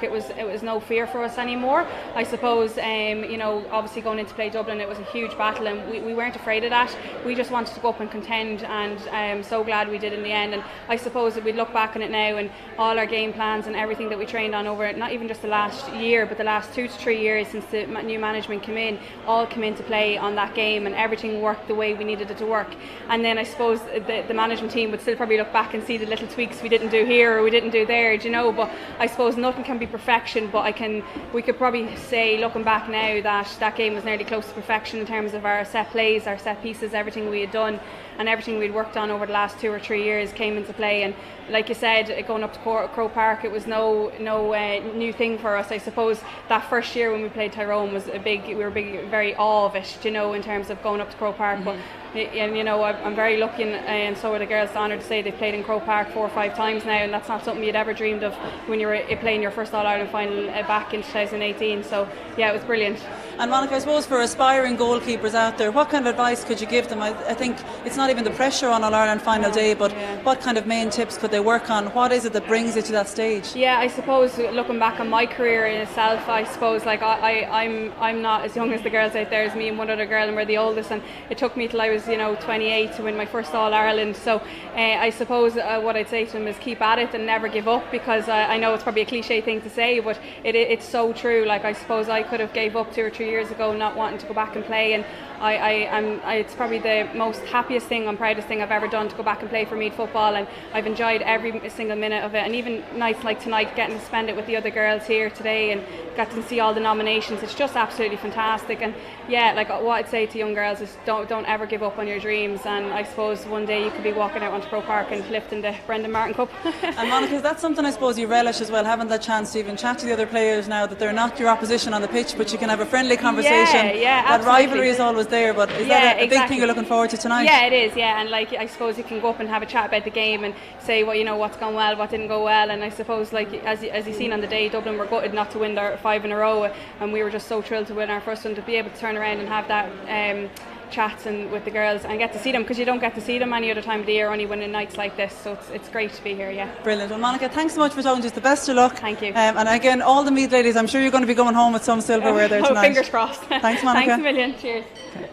It was it was no fear for us anymore. I suppose um, you know obviously going into play Dublin it was a huge battle and we, we weren't afraid of that. We just wanted to go up and contend and I'm um, so glad we did in the end and I suppose that we'd look back on it now and all our game plans and everything that we trained on over not even just the last year but the last 2 to 3 years since the new management came in all came into play on that game and everything worked the way we needed it to work and then I suppose the, the management team would still probably look back and see the little tweaks we didn't do here or we didn't do there do you know but I suppose nothing can be perfection but I can we could probably say looking back now that that game was nearly close to perfection in terms of our set plays our set pieces everything we had done and everything we'd worked on over the last 2 or 3 years came into play and like you said going up to Crow Park it was no no uh, new thing for us I suppose that first year when we played Tyrone was a big we were big very awe of it you know in terms of going up to Crow Park mm -hmm. but mm-hmm. and you know I'm very lucky and, and so are the girls honored to say they've played in Crow Park 4 or 5 times now and that's not something you'd ever dreamed of when you were eh, playing your first All-Ireland final uh, back in 2018 so yeah it was brilliant. And Monica I suppose for aspiring goalkeepers out there what kind of advice could you give them I, I think it's not even the pressure on All-Ireland final day but yeah. what kind of main tips could they work on what is it that brings it to that stage? Yeah I suppose looking back on my career in itself I suppose like I, I I'm I'm not as young as the girls out there as me and one other girl and we're the oldest and it took me till I was you know 28 to win my first All-Ireland so uh, I suppose uh, what I'd say to them is keep at it and never give up because I, I know it's probably a cliche thing to say but it, it, it's so true like I suppose I could have gave up 2 or 3 years ago not wanting to go back and play and I, I, I'm, I, it's probably the most happiest thing and proudest thing I've ever done to go back and play for Meath football and I've enjoyed every single minute of it and even nights like tonight getting to spend it with the other girls here today and got to see all the nominations it's just absolutely fantastic and yeah like what I'd say to young girls is don't don't ever give up on your dreams and I suppose one day you could be walking out onto Pro Park and lifting the Brendan Martin Cup. and Monica is that something I suppose you relish as well having that chance to even chat to the other players now that they're not your opposition on the pitch but you can have a friendly conversation. Yeah, yeah, that rivalry is always there but is yeah, that a, a exactly. big thing you're looking forward to tonight? Yeah it is yeah and like I suppose you can go up and have a chat about the game and say what you know what's gone well what didn't go well and I suppose like as, as you've seen on the day Dublin were gutted not to win their 5 in a row and we were just so thrilled to win our first one to be able to turn around and have that um, chats and with the girls and get to see them because you don't get to see them any other time of the year only when in nights like this so it's, it's great to be here yeah. Brilliant. Well Monica thanks so much for talking to us the best of luck. Thank you. Um, and again all the Meath ladies I'm sure you're going to be going home with some silverware there oh, tonight. Fingers crossed. Thanks Monica. Thanks a million. Cheers. Okay.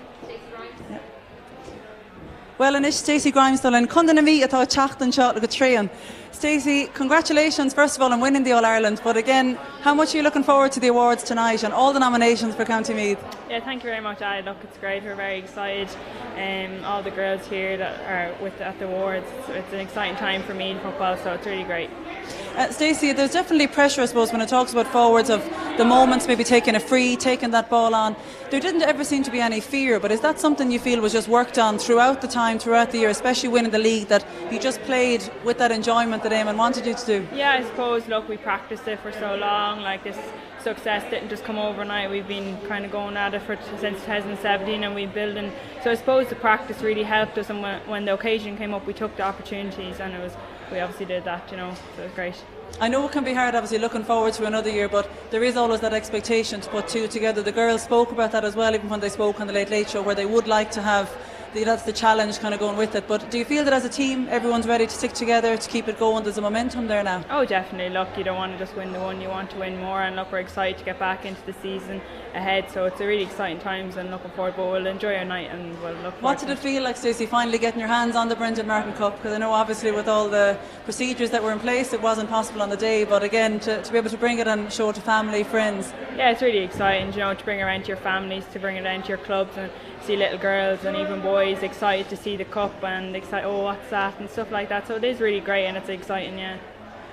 Well anois Stacey Grimes dul Contae na Mí atá ag teacht anseo go tréan. Stacey, congratulations first of all on winning the All-Ireland, but again, how much are you looking forward to the awards tonight and all the nominations for County Meath? Yeah, thank you very much. I look, it's great. We're very excited. Um, all the girls here that are with at the awards, it's, it's an exciting time for me in football, so it's really great. Uh, Stacey, there's definitely pressure, I suppose, when it talks about forwards of the moments maybe taking a free, taking that ball on. There didn't ever seem to be any fear, but is that something you feel was just worked on throughout the time, throughout the year, especially winning the league, that you just played with that enjoyment that Eamon wanted you to do? Yeah, I suppose, look, we practiced it for so long, like this success didn't just come overnight. We've been kind of going at it for since 2017 and we've building. So I suppose the practice really helped us and when, when the occasion came up we took the opportunities and it was we obviously did that, you know, so it was great. I know it can be hard obviously looking forward to another year but there is always that expectation to put 2 together. The girls spoke about that as well even when they spoke on the Late Late Show where they would like to have the, that's the challenge kind of going with it. But do you feel that as a team everyone's ready to stick together to keep it going? There's a momentum there now. Oh definitely. Look, you don't want to just win the one, you want to win more and look we're excited to get back into the season ahead so it's a really exciting times and looking forward but we'll enjoy our night and we'll look What did it feel like Stacey finally getting your hands on the Brendan Martin Cup because I know obviously with all the procedures that were in place it wasn't possible on the day but again to, to be able to bring it and show it to family friends. Yeah it's really exciting you know to bring it around to your families to bring it around to your clubs and see little girls and even boys excited to see the cup and excited oh what's that and stuff like that so it is really great and it's exciting yeah.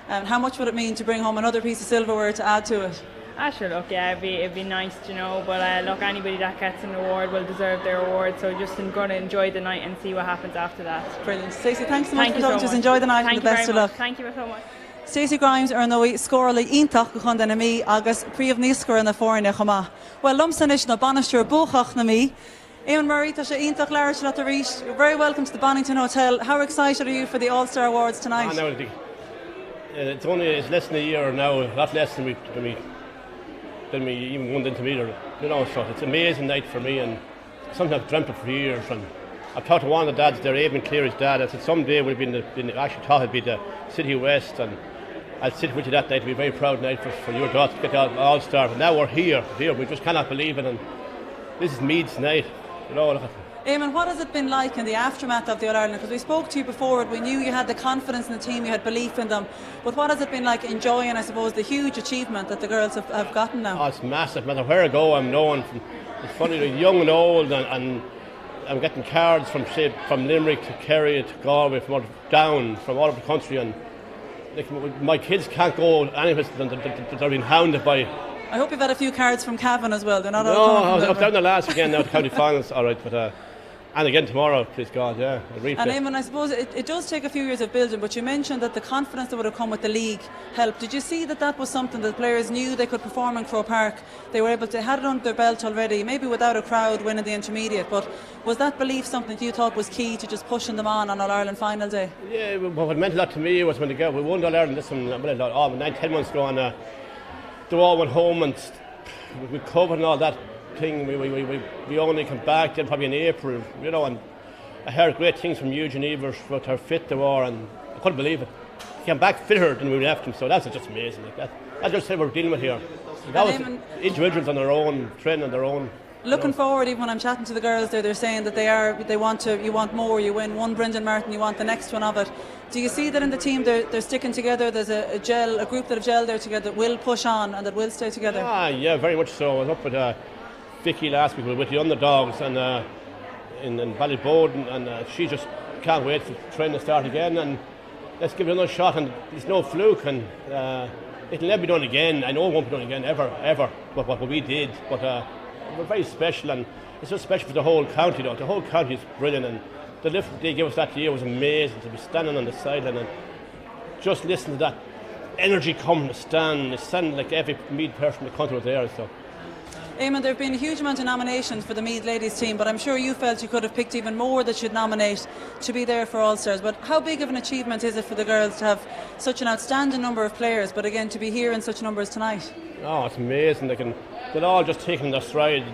And how much would it mean to bring home another piece of silverware to add to it? Ah, sure, look, yeah, it'd be, it'd be nice to know, but uh, look, anybody that gets an award will deserve their award, so just I'm going to enjoy the night and see what happens after that. Brilliant. Stacey, thanks so much Thank for you talking so to us. much. Enjoy the night Thank and the you best very of much. luck. Thank you so much. Stacey Grimes ar ndóigh scórálaí iontach do Chontae na Mí agus príomhnaoscaire na foirne chomh maith. Bhuel, liomsa anois ná bainisteoir buacach na Mí. Eamon Murray, tá sé iontach labhairt leat arís. You're very welcome to the Bonnington Hotel. How excited are you for the All-Star Awards tonight? Ah, now, uh, it's only it's less than a year now, a lot less than we than we than we even won the intermediate. You know, so it's an amazing night for me and something I've dreamt of for years. And I've talked to one of the dads there, Eamon Cleary's dad. I said someday we'll be in the, in the actually thought it'd be the City West and I'll sit with you that night. It'll be a very proud night for, for your daughter to get the All-Star. But now we're here, here. We just cannot believe it. And this is Meath's night. You know, look at Eamon, what has it been like in the aftermath of the All-Ireland? Because we spoke to you before it, we knew you had the confidence in the team, you had belief in them. But what has it been like enjoying, I suppose, the huge achievement that the girls have, have gotten now? Oh, it's massive. No matter where I go, I'm known. From, it's funny, the young and old, and, and I'm getting cards from, say, from Limerick to Kerry to Galway, from all, down, from all over the country. And like, my kids can't go anywhere, they're being hounded by I hope you've had a few cards from Cavan as well. They're not no, all I was up down the last weekend now, the county finals, all right, but uh, and again tomorrow, please God, yeah. A replay. And Eamon, I suppose it, it does take a few years of building, but you mentioned that the confidence that would have come with the league helped. Did you see that that was something that players knew they could perform in Croke Park? They were able to had it under their belt already, maybe without a crowd winning the intermediate, but was that belief something that you thought was key to just pushing them on on All-Ireland final day? Yeah, what meant a lot to me was when the girl, we won All-Ireland this one, well, oh, nine, ten months ago, and uh, they all went home and we covered and all that thing. We, we, we, we only come back then probably in April, you know, and I heard great things from Eugene Evers about how fit they were, and I couldn't believe it. He came back fitter than we left him, so that's just amazing. Like that, that's just what we're dealing with here. That was individuals on their own, training on their own. Looking forward, even when I'm chatting to the girls there, they're saying that they are they want to you want more, you win one Brendan Martin, you want the next one of it. Do you see that in the team they're, they're sticking together? There's a, a gel, a group that have gelled there together that will push on and that will stay together. Ah, yeah, very much so. I was up with uh, Vicky last week with the underdogs and uh, in, in Ballyboden, and uh, she just can't wait for training to start again. And let's give it another shot. And it's no fluke, and uh, it'll never be done again. I know it won't be done again ever, ever. But what we did, but uh, we're very special, and it's just special for the whole county. Though the whole county is brilliant, and the lift they gave us that year was amazing to be standing on the sideline and just listen to that energy coming to stand. It sounded like every Meath person in the country was there. So. Eamon, there have been a huge amount of nominations for the Meath ladies team, but I'm sure you felt you could have picked even more that you'd nominate to be there for All-Stars. But how big of an achievement is it for the girls to have such an outstanding number of players, but again to be here in such numbers tonight? Oh, it's amazing. They can, they're all just taking their stride.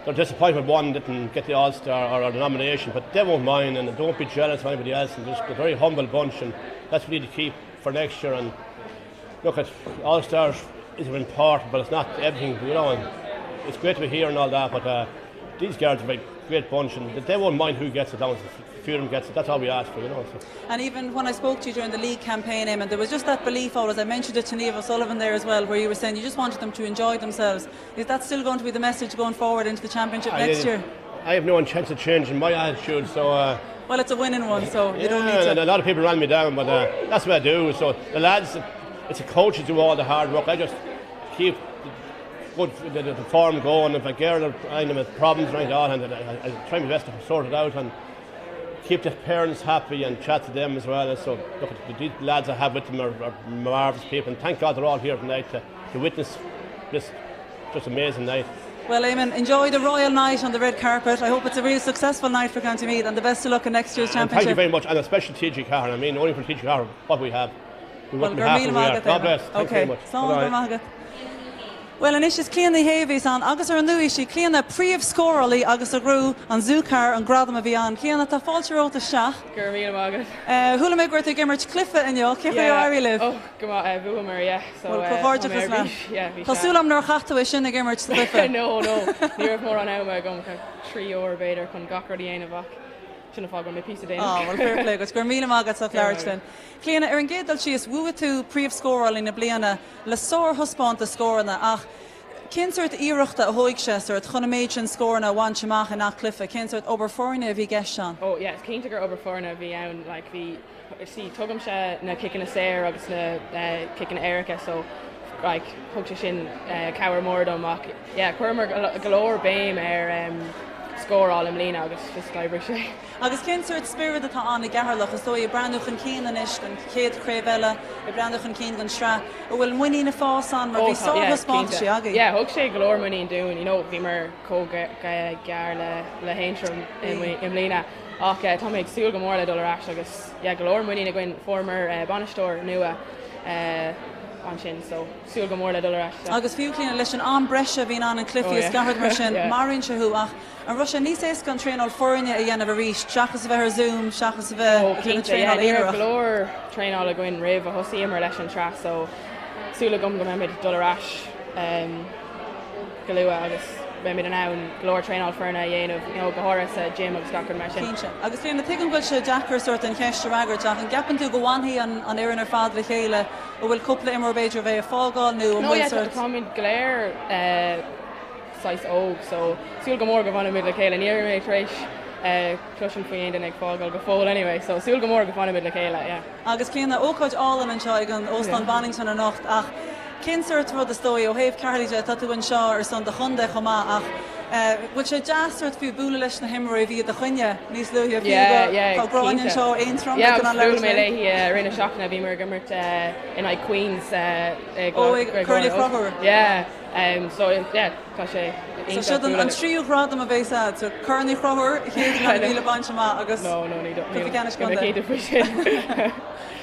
They're disappointed one didn't get the All-Star or, or the nomination, but they won't mind and don't be jealous of anybody else. And just a very humble bunch, and that's what we need to keep for next year. And look at All-Stars is important, but it's not everything, you know. And it's great to be here and all that, but uh, these girls are a great bunch, and they won't mind who gets it. As long as a few of them gets it, that's all we ask for, you know. So. And even when I spoke to you during the league campaign, Eamon, there was just that belief always. I mentioned it to Niamh O'Sullivan there as well, where you were saying you just wanted them to enjoy themselves. Is that still going to be the message going forward into the championship I, next year? I have no intention of changing my attitude, so. Uh, well, it's a winning one, so you yeah, don't need to. And a lot of people ran me down, but uh, that's what I do. So the lads, it's the coaches do all the hard work. I just keep good the, the, the form going. If I get I with problems right on, and I, I try my best to sort it out and keep the parents happy and chat to them as well. And so look, the, the lads I have with them are, are marvellous people, and thank God they're all here tonight to, to witness this just amazing night. Well, Eamon, enjoy the royal night on the red carpet. I hope it's a really successful night for County Meath and the best of luck in next year's championship. And thank you very much, and especially TG Carr. I mean, only for TG Carr, what we have. We well, wouldn't be happy we God bless. Thank okay. you very much. Slán Bhuel anois is Clíona Ní Shé a bhíos ann agus ar ndóigh sí Clíona príomhscórálaí agus a ghnóthaigh an Zúcar an gradam a bhí ann. Clíona, tá fáilte romhat isteach. Go raibh míle maith agat. Chuala mé go raibh tú ag imirt cluiche inniu, cén chaoi ar éirigh libh? Oh, go maith, bhuamar, yeah. So, Bhuel, comhghairdeachas leat. Yeah, bhí Tá sé. súil agam nár chaith tú é sin ag imirt sa gcluiche. No, no, ní raibh mórán ama agam, 3 uair b'fhéidir chun gach rud a dhéanamh ach sin an fáth go raibh mé píosa déanach. Ah, bhuel, fair play duit. Go raibh míle maith agat as ucht labhairt linn. Clíona, ar an gcéad dul síos, bhuaigh tú príomhscórálaí na bliana le sárthaispeántas scóranna ach cén sórt iarrachta a thóig sé sórt chun an méid sin scóranna a bhaint amach i ngach cluiche? Cén sórt obair foirne a bhí i gceist ann? Oh yeah, is cinnte gur obair foirne a bhí ann. Like bhí, see, tugaimse na ciceanna saor agus na eh, ciceanna éirice so like thug sé sin eh, cabhair mór dom ach yeah, chuireamar go leor béim ar em, scóráil i mbliana agus just d'oibrigh sé. Agus cén sórt spiorad atá ann i gCeatharlach, is dóigh, ag breathnú chun cinn anois don chéad chraobh eile, ag breathnú chun cinn don sraith, an bhfuil muinín ag fás ann mar Oh bhí tá, yeah, sárthaispeántaisí cinnte. agaibh? Yeah, thug sé go leor muinín dúinn, you know, bhíomar chomh gar le le hAontroim i Bhí. i mbliana ach eh tá mé ag súil go mór le dul ar ais agus yeah, go leor muinín againn, fuaireamar eh bainisteoir nua eh. ansin so súil go mór le dul ar ais. Agus fiú Clíona, leis an am breise a bhíonn ann in cluichí is gach rud mar sin, maraíonn sé thú ach an raibh sé níos éasca an traenáil foirne a dhéanamh arís seachas a bheith ar Zoom, seachas a bheith ag déanamh traenáil aonarach? Ní raibh go leor traenáil againn roimh a thosaíomar leis an tsraith so súil agam go mbeimid ag dul ar ais go luath agus beimid in ann go leor traenáil foirne a dhéanamh, you know, go háirithe sa gym agus gach rud mar sin. Cinnte. Agus Clíona, tuigim go bhfuil sé deacair sórt an cheist a fhreagairt ach an gceapann tú go bhfanfaidh an an fhoireann ar fad le chéile, an bhfuil cúpla imreoir b'fhéidir a bheidh ag fágáil nó an No, yeah, sórt. táimid go léir saghas óg so súil go mór go bhfanfaimid le chéile. Níl mé tar éis cloisint faoi aon duine ag fágáil go fóill anyway so súil go mór go bhfanfaimid le chéile, yeah. Agus Clíona, ócáid álainn anseo ag an Óstán Bonnington anocht ach cén sórt rud is dóigh, ó thaobh Ceatharlaigh de, tá tú anseo ar son do chontae chomh maith ach bhfuil sé deas sórt fiú bualadh leis na himreoirí a bhí i do choinne níos luaithe fiú go tá Gráinne anseo ó Aontroim Yeah, agus bhuail mé léi i rith na seachtaine, bhíomar ag imirt in aghaidh Queens i Ó, ag Corn Uí Chonchúir. Yeah, so yeah, tá sé So siod an tríú gradam a bheas agat, so Corn Uí Chonchúir, chéad bhliain a bhí le baint amach agus Cluiche Ceannais Contae. faoi sin.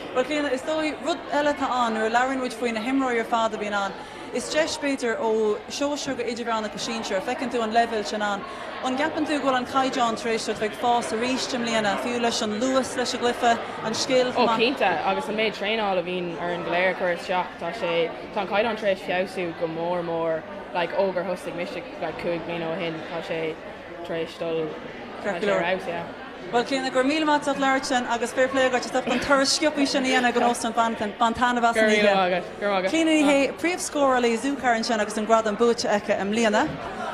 Bhuel Clíona, is dóigh, rud eile atá ann nuair a labhraíonn muid faoi na himreoirí ar fad a bhíonn ann, is deis b'fhéidir ó shóisear go idirmheánach go sinsear, feiceann tú an leibhéal sin ann. An gceapann tú go bhfuil an caighdeán tar éis sórt bheith ag fás arís i mbliana, fiú leis an luas leis an gcluiche, an scil chomh maith? Ó cinnte, agus an méid traenáil a bhíonn orainn go léir a chur isteach, tá sé, tá an caighdeán tar éis feabhsú go mór mór. like ó gur thosaigh mise like 5 bliana ó shin tá sé tar éis dul tá sé ar fheabhas yeah. Bhuel Clíona, go raibh míle maith agat as ucht labhairt linn agus fair play dhuit as ucht an turas sciobtha sin a dhéanamh go Óstán Bonnington. Bain taitneamh as an oíche. Go raibh míle maith agat. Go raibh maith agat. Clíona Ní Shé, príomhscórálaí Zúcar ansin agus an gradam buaite aici i mbliana.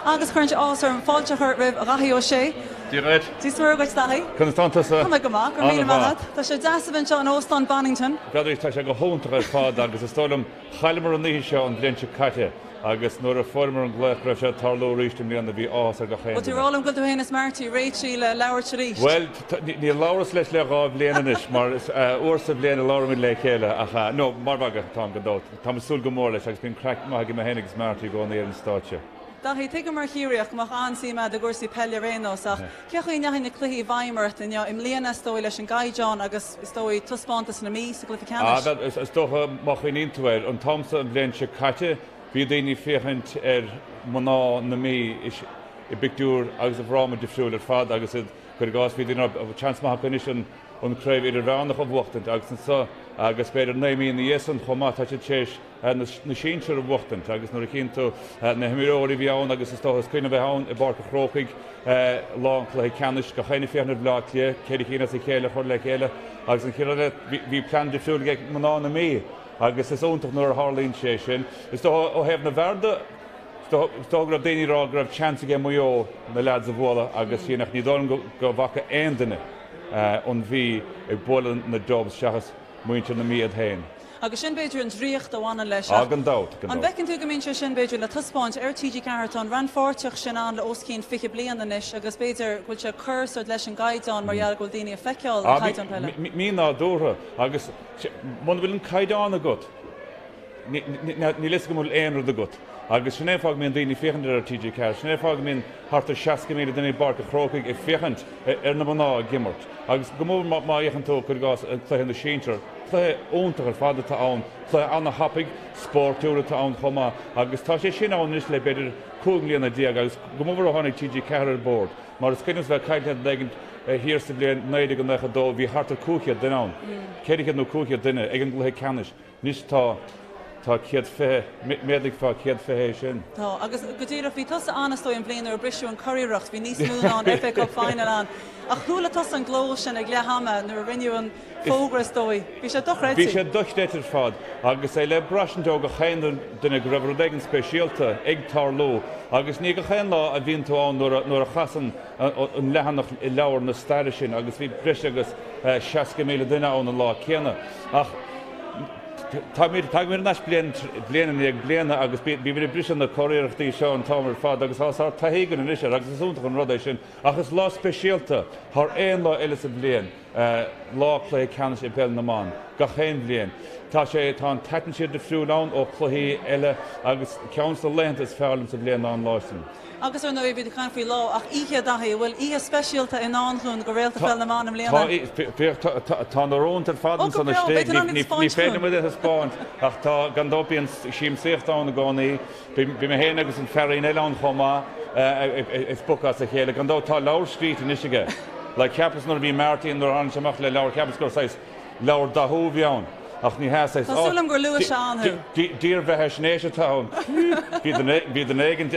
Agus cuireann sé áthas orm fáilte a chur roimh Dhaithí Ó Sé. Dia dhuit. Dia is Muire dhuit, Daithí. Conas tánn tusa? Tá mé go maith, go raibh míle maith agat. Tá sé deas a bheith anseo in Óstán Bonnington. B'fhéidir, tá sé go hiontach ar fad agus is dóigh liom Chailleamar an oíche seo an bhliain seo caite agus nuair a fuaireamar an glaoch go raibh sé ag tarlú arís i mbliana bhí áthas ar gach aon Bhfuil tú ag rá liom go bhfuil tú féin is Marty réitithe le labhairt arís? Bhuel, níor labhras leis le 2 bhliain anois mar is uair sa bhliain a labhraímid le chéile ach, no, mar mhagadh atáim gan dabht. Táim ag súil go mór leis agus bíonn craic maith agam mé féin agus Marty i gcónaí ar an stáitse. Daithí, tuigim mar Chiarraíoch go mbeadh an-suim agat i gcúrsaí peile ar aon nós ach cé chaoi a ndeachaigh na cluichí i bhfeidhm ort inniu i mbliana is dóigh leis an gcaighdeán agus is dóigh taispeántas na Mí sa gcluiche ceannais? Ah, bhuel, is dócha má chuimhníonn tú air, an t-am seo an bhliain seo caite bhí daoine ag féachaint ar mná na Mí i bpictiúr agus i bhfráma difriúil ar fad agus iad, cuir i gcás, bhí daoine ag rá seans maith acu anois an an chraobh idirmheánach a bhuachtaint agus anso agus b'fhéidir 9 mí ina dhiaidh san chomh maith tá siad tar éis na sinsir a bhuachtaint agus nuair a chíonn tú na himreoirí a bhí ann agus is dócha is cuimhin liom bheith ann i bPáirc an Chrócaigh lá an chluiche ceannais, gach éinne ag féachaint ar Bhleá Cliath, ceithre cinn as a chéile a chur le chéile agus an chéad rud eile bhí plean difriúil ag mná na Mí agus is iontach nuair a tharlaíonn sé sin. Is dócha ó thaobh na bhfear de, is dócha go raibh daoine ag rá go raibh seans aige Maigh Eo na leaids a bhualadh agus sin ach ní dóigh liom go bhfaca aon duine an Mhí ag bualadh na Dubs seachas muintir na Mí iad féin. Agus sin b'fhéidir an draíocht a bhaineann leis. Ach gan dabht, gan an dabht. bhfeiceann tú go mbíonn sé sin b'fhéidir le taispeáint ar TG4, tá an rannpháirtíocht sin ann le os cionn 20 bliain anois agus b'fhéidir go bhfuil sé ag cur sórt leis an gcaighdeán mar gheall go bhfuil daoine ag feiceáil an caighdeán peile. Mí-nádúrtha agus muna bhfuil an caighdeán agat, níl a fhios agam an bhfuil aon rud agat. Agus sin é an fáth go mbíonn daoine ag féachaint ar TG4, sin é an fáth go mbíonn thart ar 60,000 duine i bPáirc an Chrócaigh ag féachaint ar na mná ag imirt. Agus go mór má fhéachann tú, cuir i gcás, ar chluiche na sinsear, cluiche iontach ar fad atá ann, cluiche ana-thapaidh, spórtúil atá ann chomh maith. Agus tá sé sin ann anois le b'fhéidir 15 mbliana agus go mór ó tháinig TG4 ar bord. Mar is cuimhin liomsa bheith ag caint le duine éigin thiar sa bhliain 1992, bhí thart ar 500 duine ann, 400 nó 500 duine ag an gcluiche ceannais. Anois tá, tá 120, méadaigh fá 120 é sin. Tá, agus go díreach, bhí tusa ann is dóigh an bhliain nuair a briseadh an churiarracht, bhí níos mó ná an FA Cup Final ann. Ach chuala tusa an gleo sin ag leath ama nuair a rinneadh an fógra is dóigh. Bhí sé dochreidte. Bhí sé dochreidte ar fad agus é le braistint ó gach aon duine go raibh rud éigin speisialta ag tarlú agus ní gach aon lá a bhíonn tú ann nuair a, nuair a chasann an leathanach i leabhar na staire sin agus bhí breis agus 60,000 duine ann an lá céanna. Ach táimid, tagaimid thar n-ais bliain, bliain i ndiaidh bliana agus bímid ag briseadh na curiarrachtaí seo an t-am ar fad agus tá sár taithí againn anois air agus is iontach an rud é sin. Ach is lá speisialta thar aon lá eile sa bhliain. Lá cluiche ceannais i bpeil na mban. Gach aon bhliain. Tá sé, tá an t-atmaisféar difriúil ann ó chluichí eile agus ceann de na laethanta is fearr liom sa bhliain ná an lá sin. Agus ar ndóigh, bhí tú ag caint faoi lá, ach oíche, a Dhaithí, an bhfuil oíche speisialta i ndán dhúinn do réalta pheil na mban i mbliana? Tá, féach, tá, tá na rúnta ar fad Ó, go ansan breá, istigh, beidh tú in ann ní, iad a ní spáint féidir dhúinn. liom iad a thaispeáint ach tá, gan dabht bíonn siamsaíocht ann i gcónaí. Bhí mé féin agus an feairín eile ann chomh maith ag spochadh as a chéile. Gan dabht tá leabhar scríte anois aige. Like cheapas nuair a bhí Martin, nuair a tháinig sé amach le leabhar, cheapas gur saghas leabhar dathú a bhí ann. Ach ní hea, saghas Tá súil agam gur luath sé ann thú. Dírbheathaisnéis atá ann. Bhí duine bhí duine éigin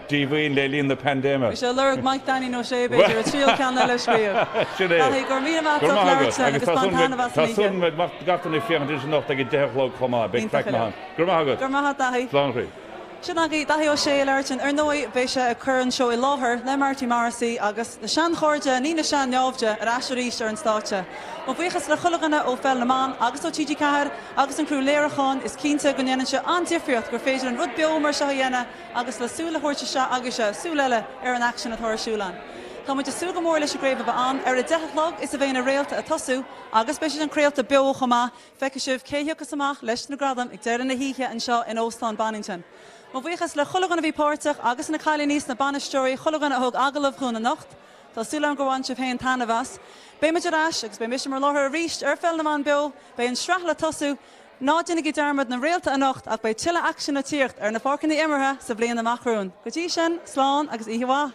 díomhaoin le linn na paindéime. Bhí sé ag lorg Mike Danny O'Shea b'fhéidir, ag triail ceann eile a scríobh. Sin é. Daithí, go raibh míle maith Go agat raibh maith as labhairt agat. linn Agus agus tá bain súil taitneamh as tá an oíche. súil agam go mbeidh gach duine ag féachaint anois anocht ag a 10 a chlog chomh maith. Beidh Iontach craic maith uilig. ann. Go raibh maith agat. Go raibh maith agat, Daithí. Slán a chroí. Sin agaibh Daithí Ó Sé ag labhairt linn. Ar ndóigh, beidh sé ag cur an seó i láthair le Marty Morrissey agus na seanchairde, ní na sean-naimhde, ar ais arís ar an stáitse. Mo bhuíochas le chuile dhuine ó Pheil na mBan agus ó TG4 agus an criú léiriúcháin, is cinnte go ndéanann sé an-difríocht gur féidir an rud beo mar seo a dhéanamh agus le súil a thabhairt isteach agaibhse, súil eile ar an aicsean atá ar siúl ann. Tá muid ag súil go mór leis an gcraobh a bheith ann. Ar a deich a chlog is a bheidh na réalta ag tosú agus beidh siad craolta beo chomh maith. Feicfidh sibh cé thiocfas amach leis na gradaim ag deireadh na hoíche anseo in Óstán Bonnington. Mo bhuíochas le chuile dhuine a bhí páirteach agus na cailíní 's na bainisteoirí, chuile dhuine a thug agallamh dhúinn anocht. Tá súil agam gur bhain sibh féin taitneamh as. Beidh muid ar ais agus beidh mise mar láithreoir arís ar Pheil na mBan Beo. Beidh an sraith le tosú. Ná déanaigí dearmad na réalta anocht ach beidh tuilleadh aicsin le tíocht ar na páirceanna imeartha sa bhliain amach romhainn. Go dtí sin, slán agus oíche mhaith.